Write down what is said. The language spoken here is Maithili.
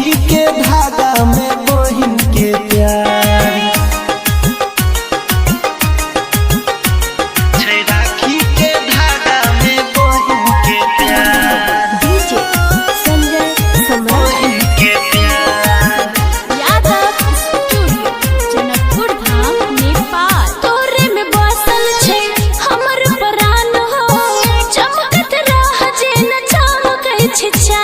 राखी के धागा में बहिन के प्यार। छै राखी के धागा में बहिन के प्यार। डीजे संजय सम्राट। बहिन के प्यार। यादव स्टूडियो, जनकपुर धाम, नेपाल। तोरे में बसल छै हमर प्राण हो, चमकत रह जे न चमकै छै चान।